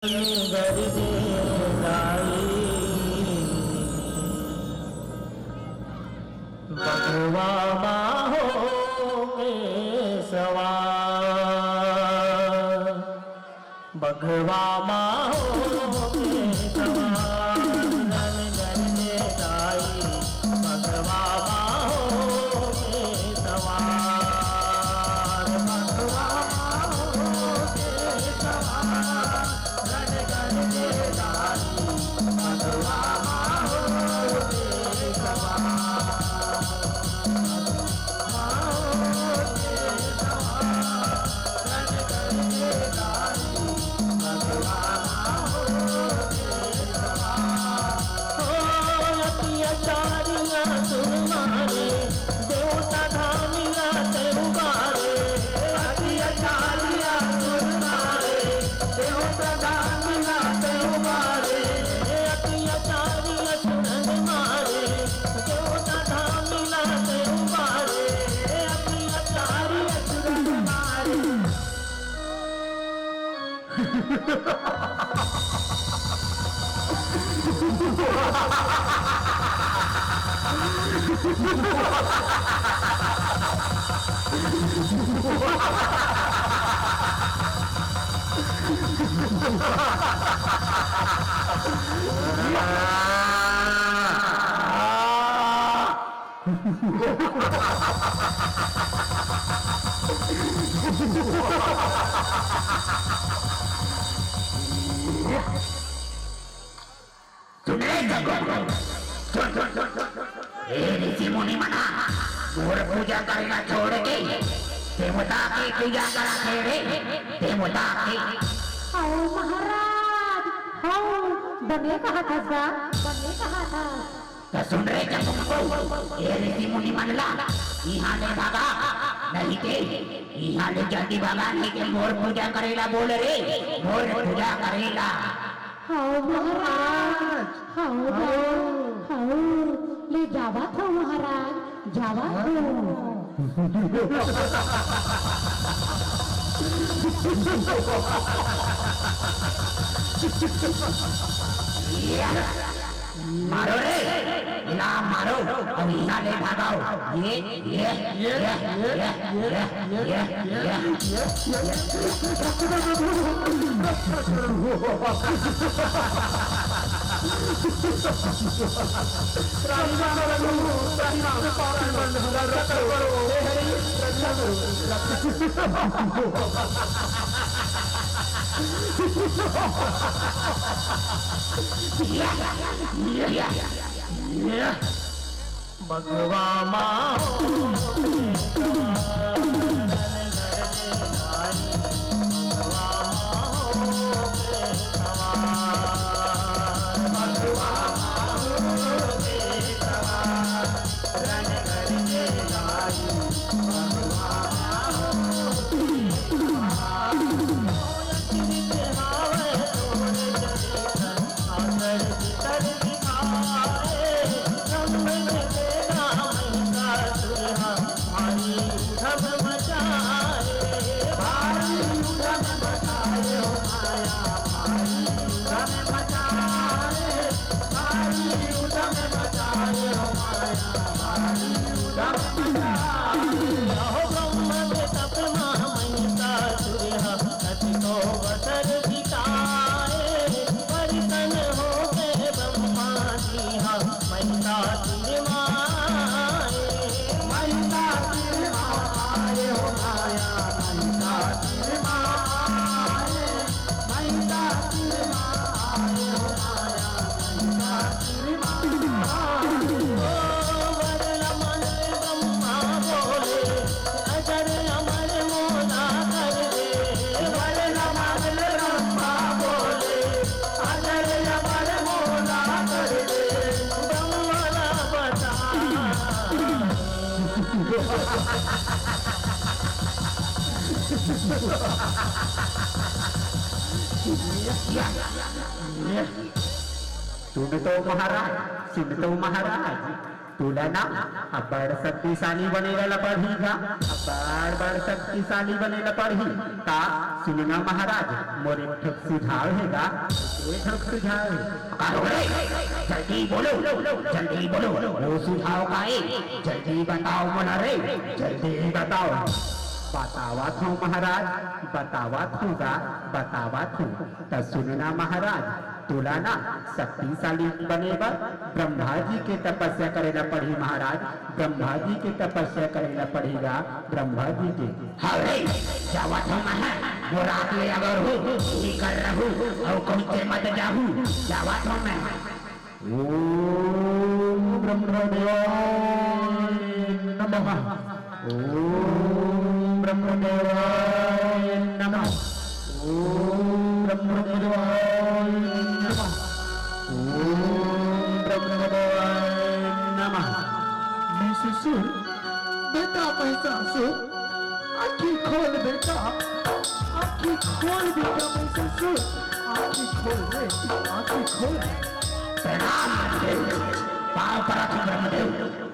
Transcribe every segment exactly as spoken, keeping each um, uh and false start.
गरजे दाई, बघवा मा होगे सवार, बघवा मा होगे सवार, रन गरजे दाई, बघवा मा होगे सवार, बघवा मा होगे सवार। अतिया चारिया सुरमारे, देवता धामिया तेरुबारे। अतिया चारिया सुरमारे, देवता धामिया तेरुबारे। अतिया चारिया सुरमारे, देवता धामिया तेरुबारे। अतिया चारिया सुरमारे। सुन रे जगो, सुन, सुन, सुन, सुन। ए ऋषि मुनि मना, मोर पूजा करेला छोड़ के देवता के पूजा करा थे रे, देवता के। हव महाराज, हव, बने कहा था सा, बने कहा था। त सुन रे चंपकू, ए ऋषि मुनि मन ला, इहाँ ले भागा, नहीं ते इहाँ ले जल्दी भागा, नहीं ते मोर पूजा करेला बोल रे, मोर पूजा करेला। हव महाराज, हव, हव। हव, ले जावत हव महाराज, जावत हव। मारो रे, इला मारो, अउ इहाँ ले भगाओ। ये, ये, ये, ये, ये, ये, ये, ये, ये। बघवा मा होगे सवार, रन गरजे दाई, बघवा मा होगे सवार, बघवा मा होगे सवार, रन गरजे दाई, बघवा मा होगे सवार। आदर भीतर दिखाए, ब्रह्म के सेना महिषासुर हा, भारी उधम मचाए, भारी उधम मचाए हो माया, भारी उधम मचाए, भारी उधम मचाए हो माया, भारी उधम मचाए। अहो ब्रह्म के तप मा महिषासुर हा, कतिको बसर बिताए, परितन होगे ब्रह्मा जी हा, महिषासुर माए। महिषासुर माए हो माया, महिषासुर माए। महिषासुर माए हो माया, महिषासुर माए। ओ वरला मांगे ब्रह्मा बोले, अजर अमर मोला कर दे। वरला मांगे ब्रह्मा बोले, अजर अमर मोला कर दे। ब्रह्मा ला बता। सुन तो महाराज, सुन तो महाराज। तोला ना अब्बड़ शक्तिशाली बने ला पड़ही गा, अब्बड़ बड़ शक्तिशाली बने ला पड़ही। का सुन ना महाराज, मोर एक ठक सुझाव हे गा, एक ठक सुझाव हे। का हो रे? जल्दी बोलो, जल्दी बोलो, वो सुझाव का हे? जल्दी बताओ मोला रे, जल्दी बताओ। बतावत हूँ महाराज, बतावत हूँ गा, बतावत हूँ। त सुन ना महाराज, तोला ना शक्तिशाली बने बर ब्रह्मा जी के तपस्या करे ला पड़ही महाराज, ब्रह्मा जी के तपस्या करे ला पड़ही गा, ब्रह्मा जी के। हवे, जावत हूँ मैं, मोर आगे अगर हूँ, निकर रहू, अउ कहूँ ते मत जाहू, जावत हूँ मैं। ओम ब्रह्मदेवाय नमः। ओम ब्रह्मदेवाय नमः। ओम ब्रह्मदेवाय नमः। ओम ब्रह्मदेवाय नमः। महिषासुर, बेटा महिषासुर, आँखी खोल बेटा, आँखी खोल बेटा महिषासुर, आँखी खोल रे, आँखी खोल। प्रणाम ब्रह्मदेव, पाँव परत हूँ ब्रह्मदेव,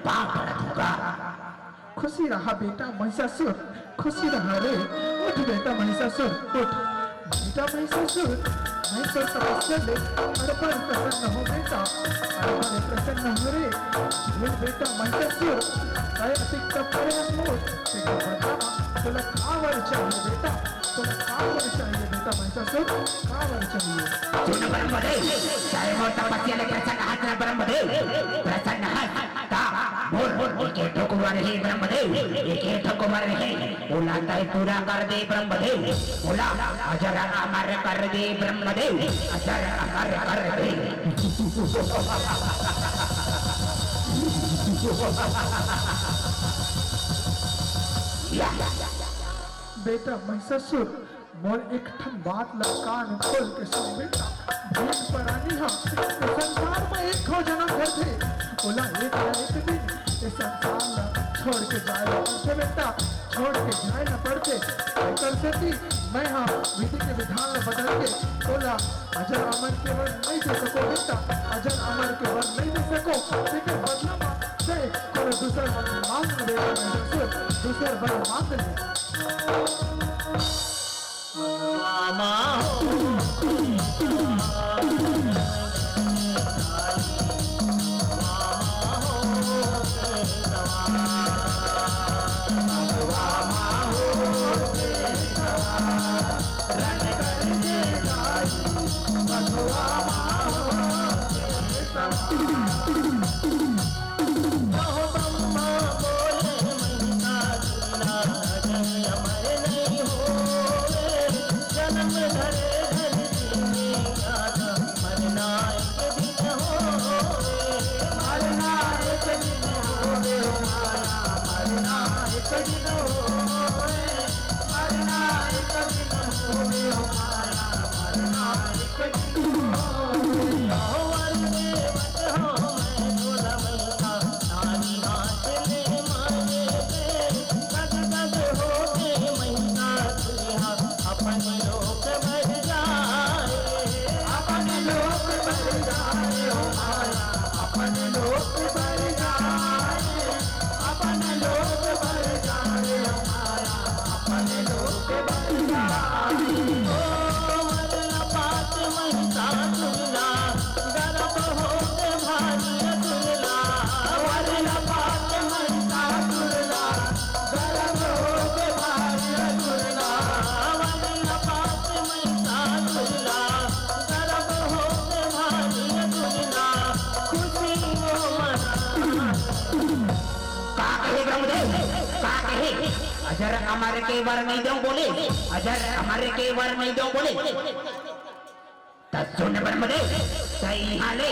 पाँव परत हूँ गा। खुशी रहा बेटा महिषासुर, खुशी रहा रे। उठ बेटा महिषासुर, उठ। बेटा महिषासुर, मैं तो तपस्या ले अड़बड़ प्रसन्न हूँ बेटा, अड़बड़ प्रसन्न हूँ रे। बोल बेटा महिषासुर, तैं अतिक तप करे हस मोर, तेकर बदला म तोला का वर चाहिए बेटा? तोला का वर चाहिए बेटा महिषासुर, का वर चाहिए? सुन ब्रह्मदेव, तैं मोर तपस्या ले प्रसन्न हस ना ब्रह्मदेव, प्रसन्न हस। का मोर एके ठो कुंवर हे ब्रह्मदेव, एके ठो कुंवर हे, ओला तैं पूरा कर दे ब्रह्मदेव, ओला अजर अमर कर दे ब्रह्मदेव, अजर अमर कर दे। बेटा महिषासुर, मोर एक ठन बात ला कान खोल के सुन बेटा। भीख परानी हा ए संसार म एक ठो जनम धरथे, ओला एक ना एक दिन ए संसार ला छोड़ के जाए ला पड़थे बेटा, छोड़ के जाए ला पड़थे। एकर सेती मैं हा विधि के विधान ला बदल के तोला अजर अमर के वर नहीं दे सको बेटा, अजर अमर के वर नहीं दे सको। तेकर बदला म तैं कोनो दूसर वर मांग ले बेटा, मैं दूसर वर मांग ले। का कहे ब्रह्मदेव? का कहे? अजर अमर के वर नहीं दो बोले, अजर अमर के वर नहीं दो बोले। त सुन ब्रह्मदेव, तैं इहाँ ले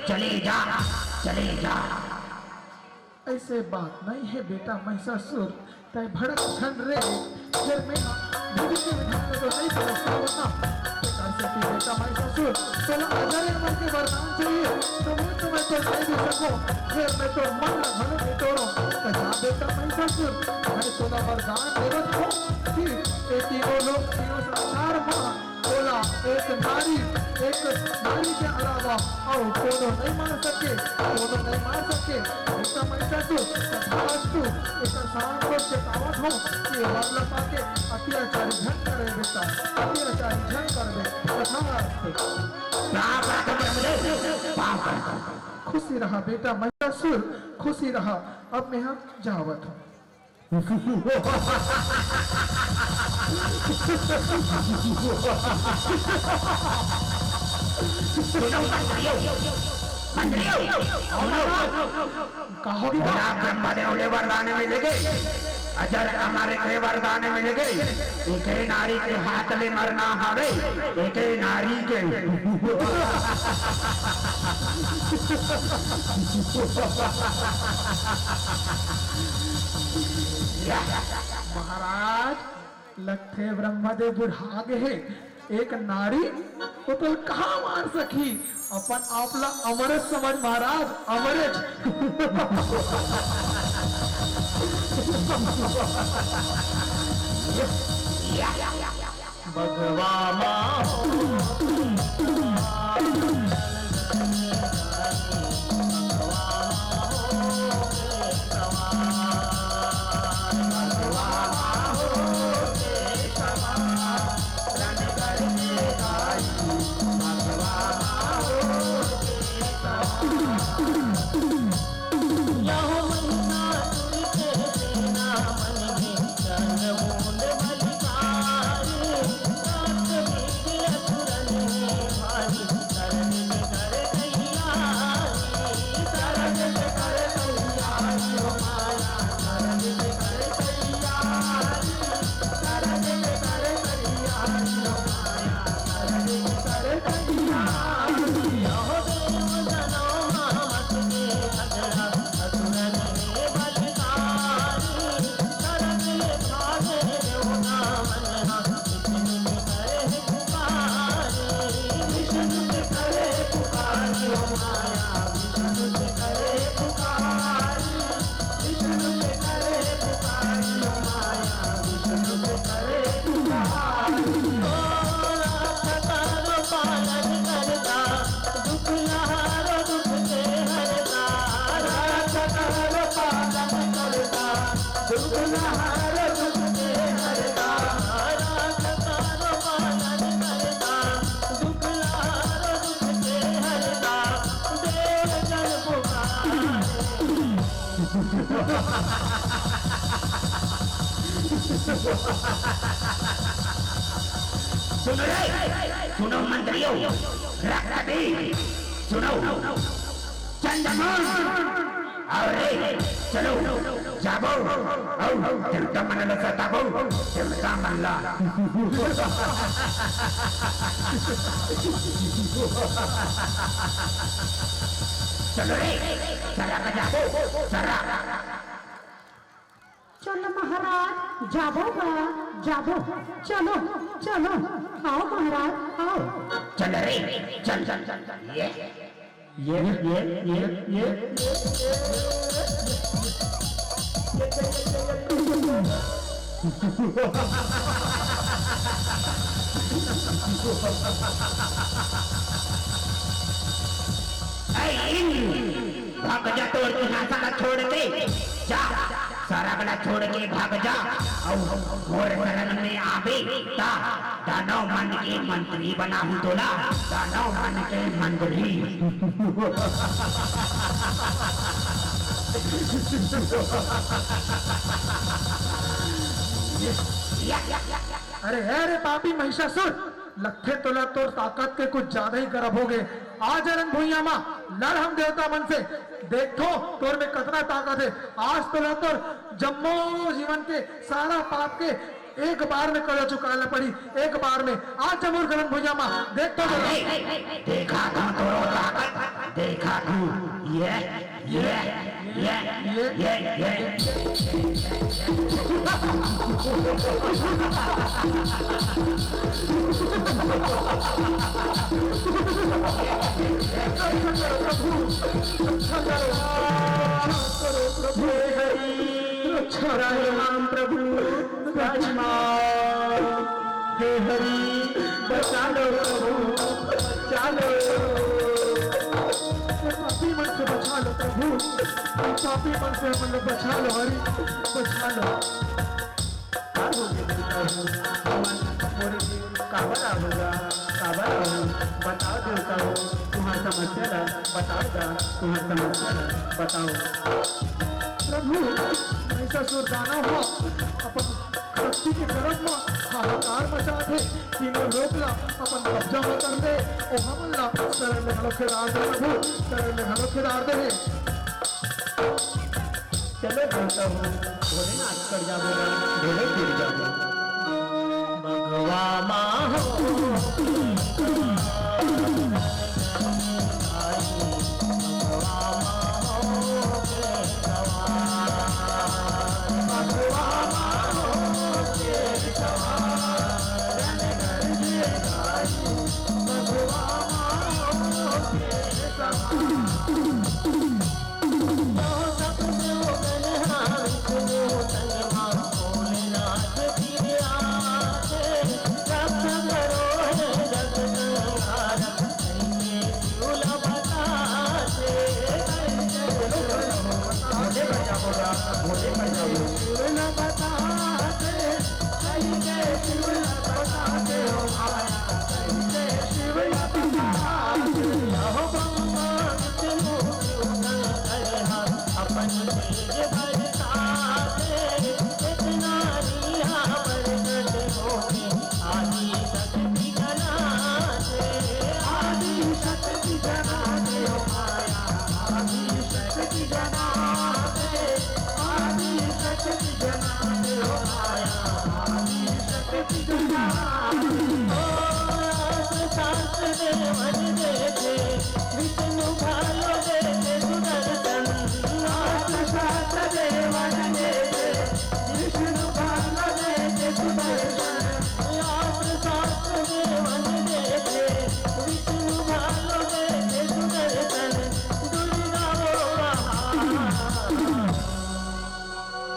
चले जा, चले जा। ऐसे बात नहीं है बेटा महिषासुर, तैं भड़क झन रे, फेर मैं विधि के विधान में तो नहीं समझता होता। एकर सेती बेटा महिषासुर, तोला अजर अमर के वरदान चाहिए, तो मैं तो, मैं तो नहीं दे सको, फेर मैं तो मन ला घलो नहीं तोड़ो। तो जा बेटा महिषासुर, मैं तोला वरदान देवत हूँ कि ये तीनों लोग, तीनों संसार मा तोला एक नारी, एक नारी के अलावा अउ कोनो नइ मार सके, कोनो नइ मार सके। ऐसा महिषासुर, तथास्तु, एकर शान को चेतावत हो कि हर लपा के अत्याचारी झन करे बेटा, अत्याचारी झन करबे। तथास्तु। पाप रख ब्रह्मदेव, पाप रख। खुशी रहा बेटा महिषासुर, खुशी रहा। अब मैं हम जावत हूँ। सुनो मंत्रियों, मंत्रियों, सुनो। का हो गया? भोला ब्रह्मदेव ले वरदान मिल गे, अजर अमर के वरदान मिल गे। एके नारी के हाथ ले मरना हवे, एके नारी के। महाराज, लगथे ब्रह्मदेव बुढ़ा गे हे। एक नारी, ओ तो कहाँ मार सकही? अपन आप ला अमरेश समझ महाराज, अमरेश। बघवा मा हो। सुनो रे, सुनो मंत्रियों, रक्त भी सुनो। चंद्रमोहन, अउ रे, चलो, जाबो, अउ देवता मन ल सताबो, देवता मन ल। चलो रे, सरक जाबो, सरक। चलो महाराज, जाबो गा, जाबो। चलो, चलो, आओ महाराज, आओ। चल रे, चल, चल, चल, चल। ये, ये, ये, ये, ये। ऐ इन, भाग जा तोर इतिहास ला छोड़ के, जा। सरग ला छोड़ के भाग जा, अउ मोर शरण में आबे, त दानव मन के मंत्री बनाहूं तोला, दानव मन के मंत्री। अरे, अरे पापी महिषासुर, लगथे तोला तोर ताकत के कुछ ज्यादा ही गरब हो गे। आ जा रण भुइयां मा, लड़ हम देवता मन से, देखथो तोर में कतना ताकत हे। आज तोला तोर जम्मो जीवन के सारा पाप के एक बार में कर्जा चुकाए ला पड़ी, एक बार में। आज जब मोर रण भुइयां मा, देखथो तोला। देखा था तोरो ताकत, देखा था। ये ये, ये, ये, ये, ये। प्रभु, राम प्रभु, राम। हे हरि, बचा लो प्रभु, बचा ये पापी मन से बचा लो प्रभु, ये पापी मन से हमन ला बचा लो हरि, बचा लो। का होगे देवता हो, हमन मोर काबर आहोगा, काबर आहो, बताओ देवता हो, तुहार समस्या ला बताओ गा, तुहार समस्या ला बताओ। प्रभु, महिषासुर दानव ह अपन शक्ति के गरब म हाहाकार मचात हे, तीनों लोक ला अपन कब्जा म कर ले, ओ हमन ला शरण में घलो खेदार दे प्रभु, शरण में घलो खेदार दे हे। चलो देवता हो, भोलेनाथ कर जाबो गा, भोले गिर जाबो। बघवा माँ हो, बघवा माँ हो, बघवा माँ हो,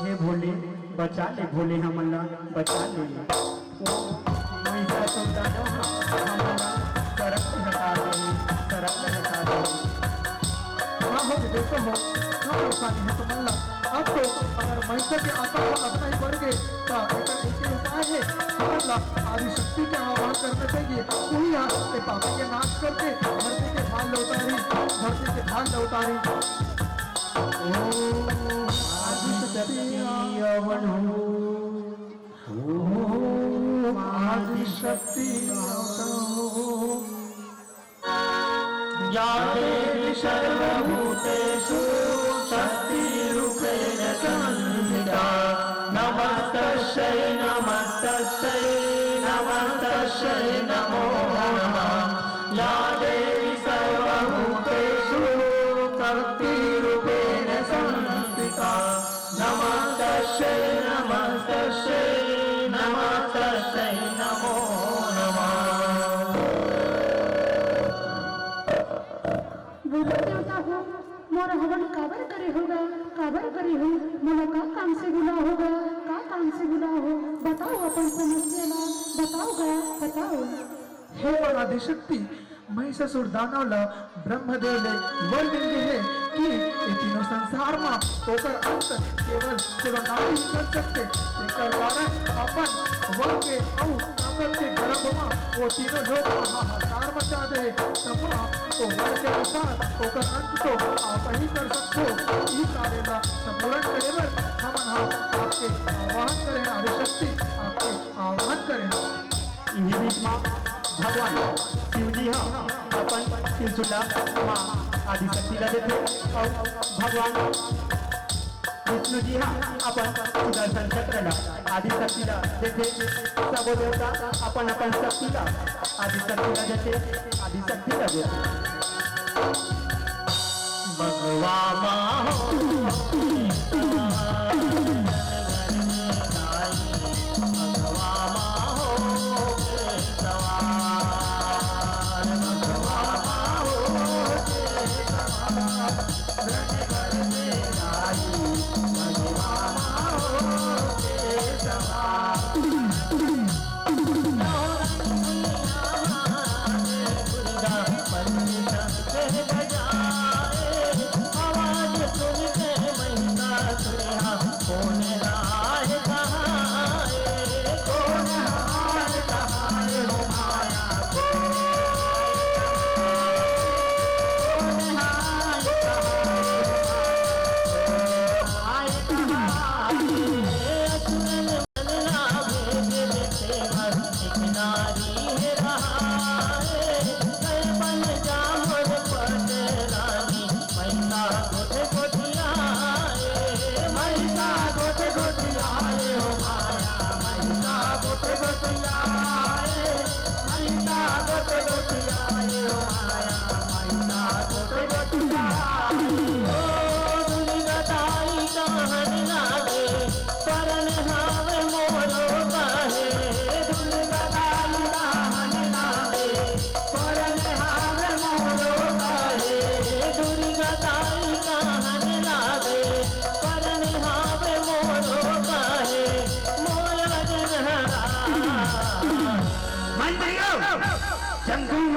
हे भोले, बचा ले भोले, हमन ला बचा ले। ओ महिषासुर दानव ह हमन ला करब ले हटा दे, करब ले हटा दे। का हो गे देवता हो, का परेशानी हे तुमन ला? अब तो अगर महिषा के आतंक ह अतना ही बढ़ गे, त एकर एके उपाय हे, हमन ला आदिशक्ति के आह्वान करना चाहिए। उही ह ए पापी के नाश करके धरती के भार ल उतारी, धरती के भार ल उतारी। ओम आदिशक्ति आवन हो। ओम आदिशक्ति आवन हो। या देवी सर्वभूतेषु शक्तिरूपेण संस्थिता। नमस्तस्यै नमस्तस्यै नमस्तस्यै नमो नमः। या देवी सर्वभूतेषु शक्तिरूपेण संस्थिता। नमस्तस्यै नमस्तस्यै नमस्तस्यै नमो नमः। बोलो देवता हो, मोर हवन काबर करे हो गा, काबर करे हो? मोला का काम से बुला हो गा, का काम से बुला हो? बताओ अपन समस्या ला, बताओ गा, बताओ। हे आदिशक्ति, महिषासुर दानव ला ब्रह्मदेव ले वर मिल गे हे कि ए तीनों संसार म ओकर अंत केवल कोनो नारी ही कर सकथे। तेकर कारण अपन वर के अउ ताकत के गर्भ म ओ तीनों लोक म हाहाकार मचा दे हे। तब ओ वर के अनुसार ओकर अंत तो आप ही कर सकथो। ई कार्य ला संपूर्ण करे बर हमन ह आपके आह्वान करे हन, आदिशक्ति, आपके आह्वान करे हन। इही बीच म भगवान शिव जी ह अपन त्रिशूल ला माँ आदिशक्ति ला देथे अउ भगवान विष्णु जी ह अपन सुदर्शन चक्र ला आदिशक्ति ला देथे। सबो देवता अपन अपन शक्ति ला आदिशक्ति ला देथे, आदिशक्ति ला देथे। बघवा माँ हो, बघवा माँ हो,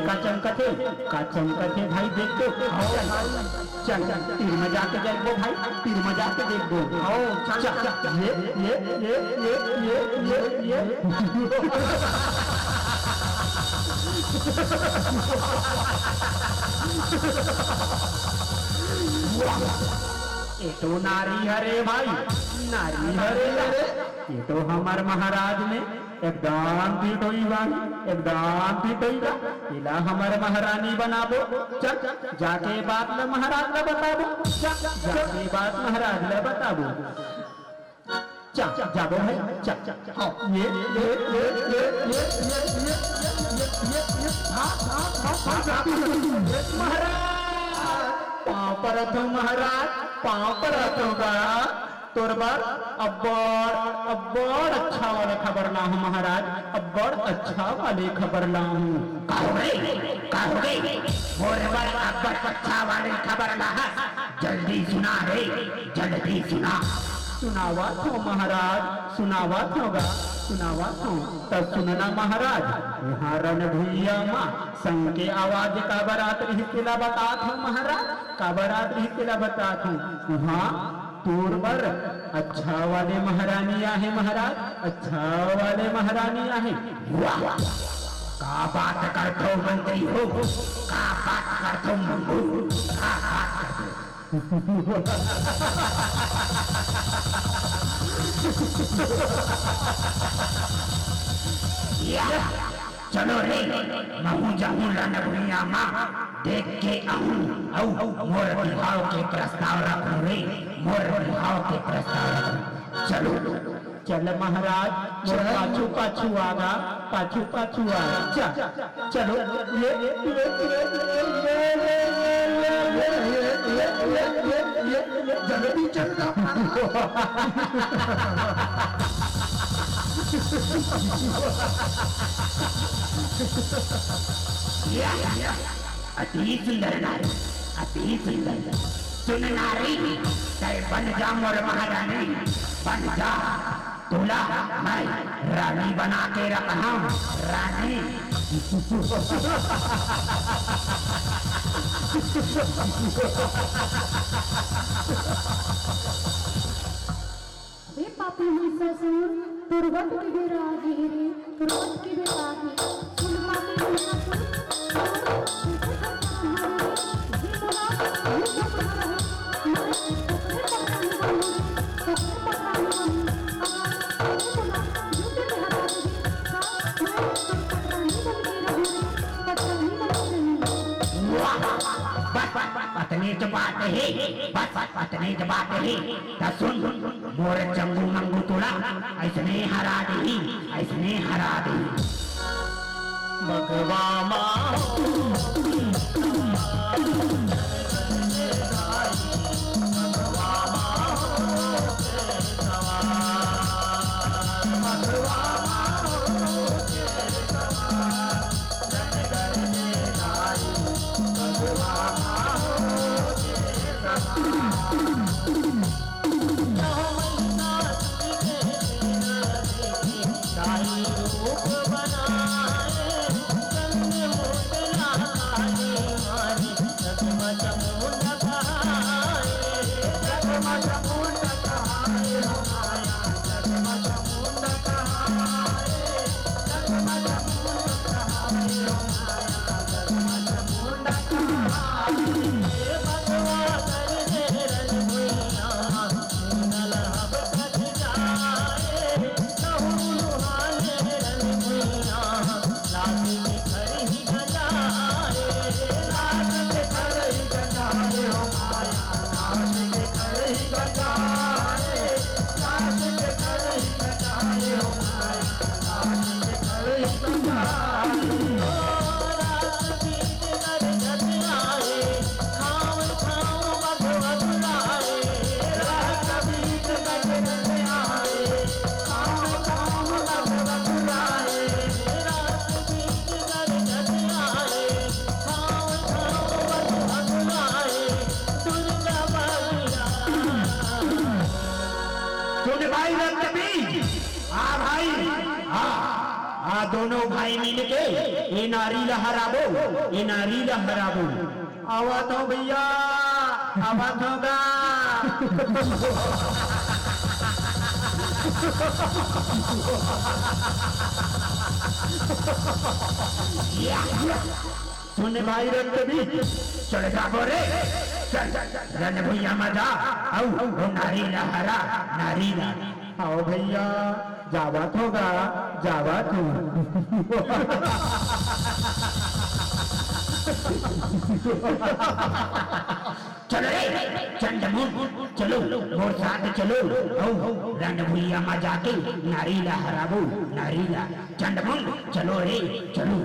में का चमकत हे, का चमकत हे भाई, देख तो। चल, चल, चल, तीर में जाके देखबो भाई, तीर में जाके देखबो। आओ, चल, चल, चल। ये, ये, ये, ये, ये, ये, ये। ये तो नारी हरे भाई, नारी हरे, अरे। ये तो हमर महाराज ने एकदम फिट होई बा, एकदम फिट होई बा। एला हमर महारानी बनाबो। चल, जाके बात ल महाराज ल बताबो। चल, जाके बात महाराज ल बताबो। चल, जाबो भाई, चल, चल, चल। हाँ, ये, ये, ये, ये, ये, ये, ये, ये, ये, ये, हाँ, हाँ, हाँ, हाँ, हाँ, हाँ, हाँ। महाराज, पाँव परत हूँ महाराज, पाँव परत हूँ गा। तोर बर अब्बड़, अब्बड़ अच्छा वाले खबर लाहूं महाराज, अब्बड़ अच्छा वाले खबर लाहूं। का होगे? का होगे? मोर बर अब्बड़ अच्छा वाले खबर लाहस, जल्दी सुना रे, जल्दी सुना। सुनावत हूं महाराज, सुनावत हूं गा, सुनावत हूं। त सुनना महाराज, उहां रण भुइयां मा संग के आवाज काबर आत रिहिस तेला बतात हूं महाराज, काबर आत रिहिस तेला बतात हूं। उहां तोर बर अच्छा वाले महारानी आहे महाराज, अच्छा वाले महारानी आहे। वाह, का बात करथो मंत्री हो, का बात करथो मंगू, का बात करथो। या, चलो रे, महूं जाहूं रण भुइयां मा, देख के आहूं, अउ मोर बिहाव के प्रस्ताव रखूं रे, मोर बिहाव के प्रस्ताव रखूं। चलो। चल महाराज, मोर चल। पाछू पाछू आगा, पाछू पाछू आगा। चल, चलो। ये, ये, ये, ये, ये, ये, जल्दी चल ना। या, या, अति सुंदर नारी, अति सुंदर। सुन नारी, तै बन जा मोर महारानी, बन जा। तोला मैं रानी बना के रखहूं, रानी। हे पापी महिषासुर, तोर वध के बेरा आगे हे रे, तोर वध के बेरा आगे। सुन पापी महिषासुर, तोर वध के बेरा आगे हे। वाह, बस, बस, बस, अतने च बात हे, बस, बस, अतने च बात हे। त सुन, मोर चंगू मंगू तोला अइसने हरा देही, अइसने हरा देही। भगवा माँ हो, भगवा माँ हो, भगवा माँ हो, दोनों भाई मिलके ये नारी ला हराबो, ये नारी ला हराबो। आवत हो भैया, आवत हो गा। सुन भाई रक्त भी चढ़ जाबो रे। चल, चल, चल, रण भुइयां मा जा, अउ वो नारी ला हरा, नारी ला। हव भैया, जावत हो गा, जावत हो। चलो रे, चंडमुंड, चलो, मोर साथ चलो, अउ रण भुइयां मा जाके नारी ला हराबो, नारी ला। चंडमुंड, चलो रे, चलो।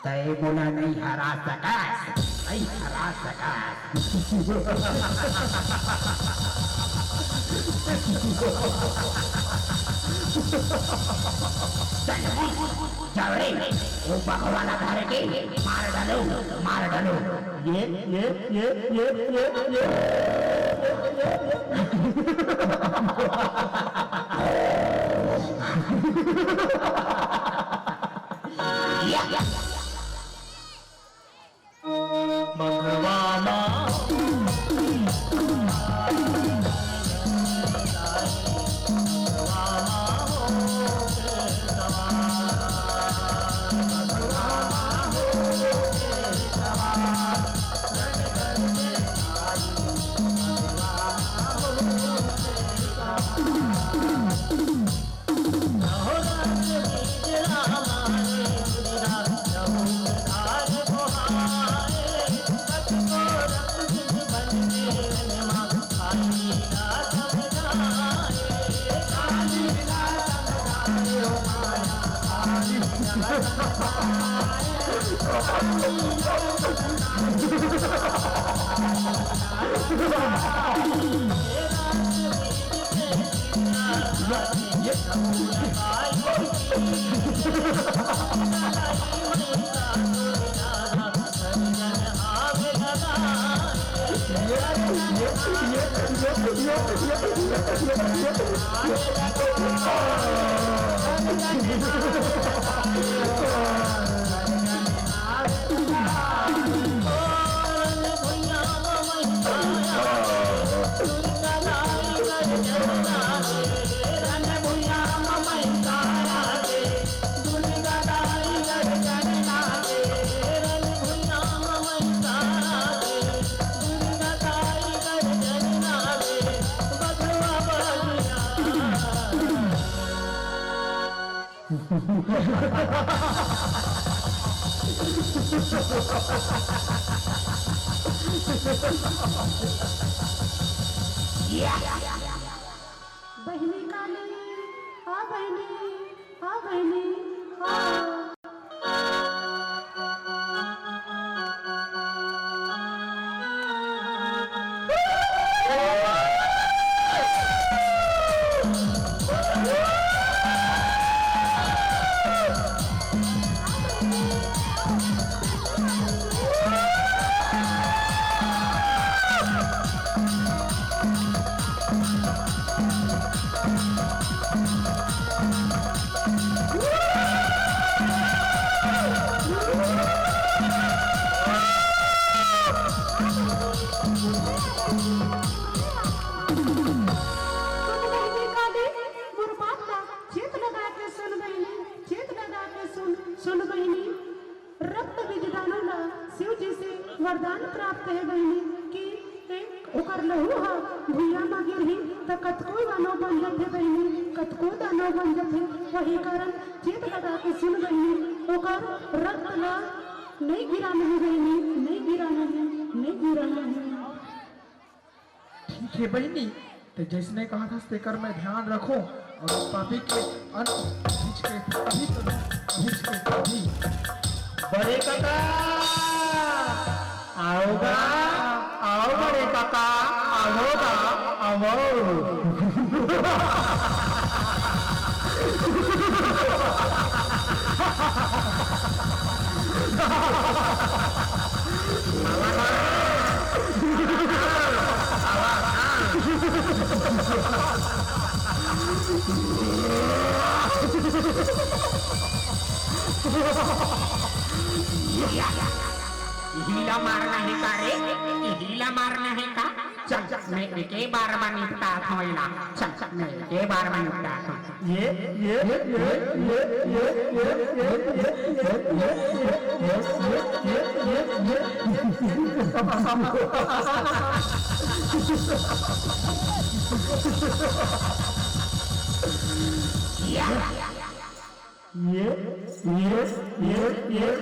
तय मोला नइ हरा सकस, नइ हरा सकस। जाओ रे, वो बघवा ला धर के मार डालो, मार डालो। ये, ये, ये। बहिनी काली, हाँ बहिनी, हाँ बहिनी, हाँ। सुन बहिनी काली, मोर बात ला चित लगा के सुन बहिनी, चित लगा के सुन, सुन बहिनी। रक्त बीज दानव ला शिव जी से वरदान प्राप्त हे बहिनी कि एक ओकर लहू ह भुइयां म गिरही त कतको दानव बन जथे बहिनी, कतको दानव बन जथे। वही कारण चित लगा के सुन बहिनी, ओकर रक्त ला नइ गिराना हे बहिनी, नइ गिराना हे, नइ गिराना हे। ठीक हे बहिनी, ते जइसने कहत हस तेकर मैं ध्यान रखों। अउ पापी के अंत खींच के अभी तो नहीं, अभी के अभी। बड़े कका, आओ गा, आओ बड़े कका, आओ गा, आओ। इही ला मारना हे का रे? इही ला मारना हे का? चल, मैं एके बार म निपटात हंव एला। चल, चल, मैं एके बार म निपटात हंव। ये, ये, ये, ये। ये, ये, ये, ये, ये।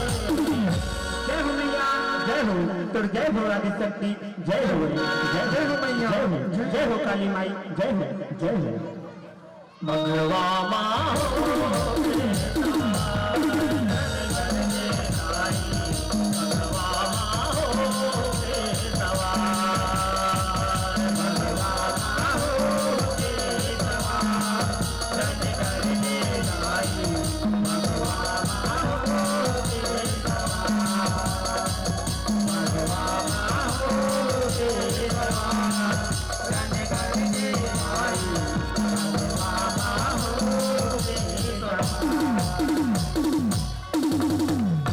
जय हो मैया, जय हो, तोर जय हो आदिशक्ति, जय हो, जय हो मैया, जय हो, जय हो काली माई, जय हो, जय हो। मंगवा माँ हो,